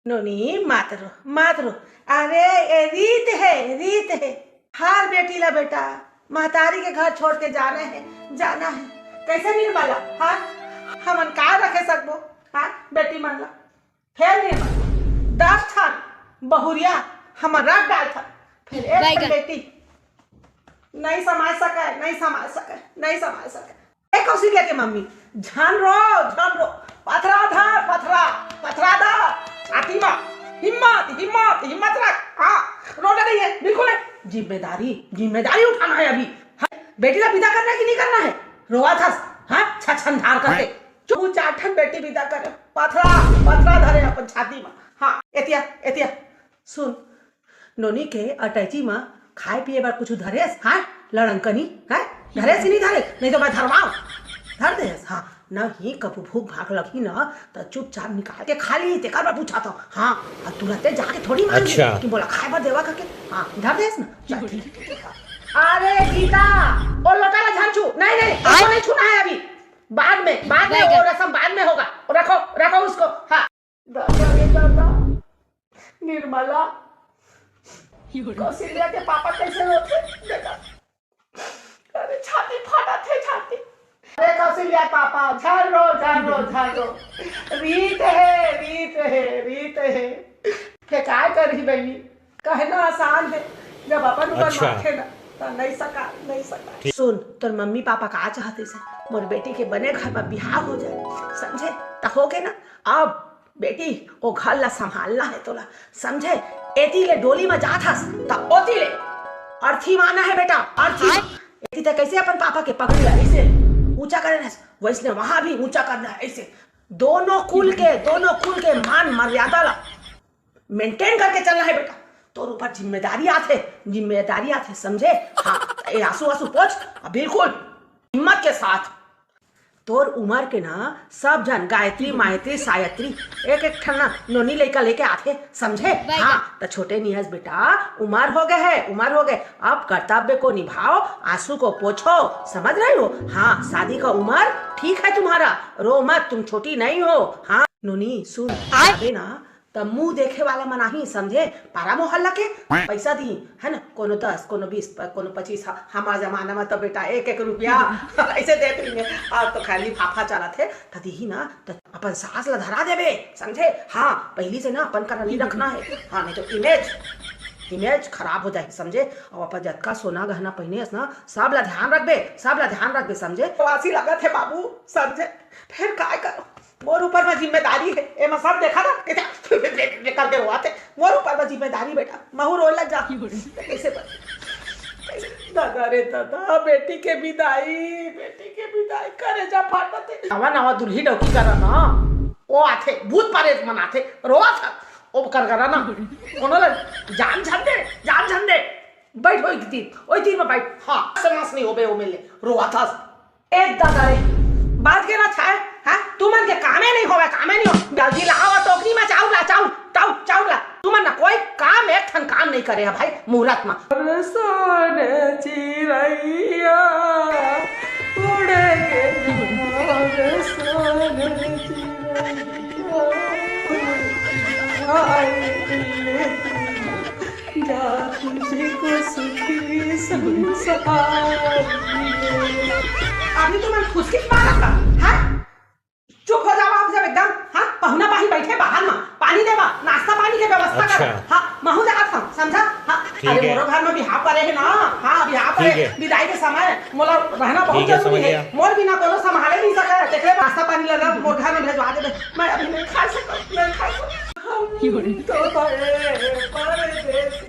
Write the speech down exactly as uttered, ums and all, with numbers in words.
नोनी, मत रो, मत रो। अरे, ये रीत हे, रीत हे। हर बेटी ला बेटा महतारी के घर छोड़ के जाना हे, जाना हे। कैसे निर्मला? हाँ, हमन का रखे सकबो? हाँ, बेटी मन ला। फेर निर्मला, दस ठन बहुरिया हमन रख डालथन। फेर एक ठन बेटी नहीं संभाल सके, नहीं संभाल सके, नहीं संभाल सके। ए कौशल्या के मम्मी, झन रो, झन रो, पथरा धर, पथरा, पथरा धर, छाती मा, हिम्मत, हिम्मत, हिम्मत रख। हाँ, रोना नहीं है, बिल्कुल नहीं। जिम्मेदारी, जिम्मेदारी उठाना है अभी। हाँ, बेटी ला विदा करना है कि नहीं करना है? रोवाथस, हाँ, छछन धार करके। चुप, चार ठन बेटी विदा करे, पथरा, पथरा धरे अपन छाती मा। हाँ, एतिया, एतिया, सुन, नोनी के अटैची म खाए पिए बर कुछु धरेस? हाँ, लड़ंकनी, हाँ, धरेस कि नहीं धरेस? नहीं तो मैं धरवाओ। धर देस, हाँ। नहीं, कभू भूख भाग लगही न, त चुपचाप निकाल के खा ली, तेकर बर पूछत हँव। हाँ, अउ तुरंते जाके थोड़ी मांग ले अच्छा। कि मोला खाए बर देवा करके। हाँ, धर देस न। चल, ठीक है, ठीक है। अरे गीता, ओ लोटा ला झन छू। नहीं, नहीं, उसको नहीं छूना है अभी। बाद में, बाद में, वो रसम बाद में होगा। रखो, रखो उसको। हाँ। दादा रे दादा, निर्मला, कौशल्या के पापा कैसे रोथे? देखा, अरे छाती फाटत हे, छाती। अरे कौशल्या पापा, झन रो, झन रो, झन रो। रीत हे, रीत हे, रीत हे। फेर काय करही बहिनी, कहना आसान हे, जब अपन ऊपर अच्छा। माथे ना, त नहीं सका, नहीं सका। सुन, तोर मम्मी पापा का चाहत हे से? मोर बेटी के बने घर म बिहाव हो जाए, समझे? त होगे ना, अब बेटी, ओ घर ला संभालना हे तोला, समझे? एती ले डोली म जात हस, त ओती ले अर्थी म आना हे बेटा, अर्थी म। एती ते कैसे अपन पापा के पगड़ी ला ऐसे ऊंचा करे रहस, वैसने वहां भी ऊंचा करना हे ऐसे। दोनों कुल के, दोनों कुल के मान मर्यादा ला मेंटेन करके चलना हे बेटा। तोर ऊपर जिम्मेदारी आथे, जिम्मेदारी आथे, समझे? हाँ, ए आंसू आंसू पोंछ, बिल्कुल हिम्मत के साथ। तोर उमर के ना सब झन गायत्री, मायत्री, सायत्री, एक एक ठन ना नोनी लइका लेके आथे, समझे? हाँ, त छोटे नियस बेटा, उमर हो गए हे, उमर हो गए, अब कर्तव्य को निभाओ, आंसू को पोंछो, समझ रहे हो? हाँ, शादी का उमर ठीक है तुम्हारा, रो मत, तुम छोटी नहीं हो। हाँ नोनी सुन, आय? जाबे ना त मुंह देखे वाला मन आही, समझे? पारा मोहल्ला के पैसा दी, है ना? कोनो दस, कोनो बीस, प-, कोनो पच्चीस। ह-, हमार जमाना में तो बेटा एक एक रुपया ऐसे देत रहिए। आज तो खाली फाफा चलत हे, त दीही ना त अपन सास ला धरा देबे, समझे? हाँ, पहली से ना अपन करा नहीं रखना है, हाँ, नहीं तो इमेज, इमेज खराब हो जाए, समझे? और अपन जतका सोना गहना पहने हस ना, सब ला ध्यान रखबे, सब ला ध्यान रखबे, समझे? वासी लगत हे बाबू, समझे? फिर काय करो? मोर ऊपर म जिम्मेदारी हे, एमा सब देखा ना, कैसे करके रोआथे। मोर ऊपर म जिम्मेदारी बेटा, महू रोए लग जा। कैसे बन-, कैसे? दादा रे दादा, बेटी के विदाई, बेटी के विदाई, करेजा फाटत हे। नवा नवा दुल्ही डौकी करा ना, ओ आथे, भूत परेत मन आथे, रोआथे, ओ कर करा ना, कोनो ला जान झन दे, जान झन दे। बैठ ओई तीर, ओई तीर म बैठ, हाँ, समझ नहीं होबे ओ मेले, रोआथस। ए दादा रे, बात के ना छाए, हैं? तुमन के कामे नहीं होवे, कामे नहीं हो। जल्दी लाओ टोकरी में चाउर ला, चाउर, चाउर, चाउर ला। तुमन ना कोई काम, एक ठन काम नहीं करे है भाई, मुहूर्त में। सोन चिरैया उड़ के जाओ, सोन चिरैया। जा तुझको सुखी संसार मिले। अभी तुमन फुसकिस मारत हा, हाँ? चुप हो जावा आप सब एकदम, हाँ? पहुना पाही बैठे बाहर मा, पानी देवा, नाश्ता पानी के व्यवस्था अच्छा। कर, हाँ? महू जात हम, समझा? हाँ? ठीक अरे है। मोरो घर में बिहाव परे है ना, हाँ, बिहाव परे, ठीक है। विदाई के समय, मोला रहना बहुत ठीक है, जरूरी समझ है। गया। मोर बिना कोनो संभाले नहीं सका, देख ले, नाश्ता पानी लगा, मोर घर में भेजवा दे, मैं अभी नहीं खा सकता, नहीं खा सकता। हम तो बड़े परदेसी।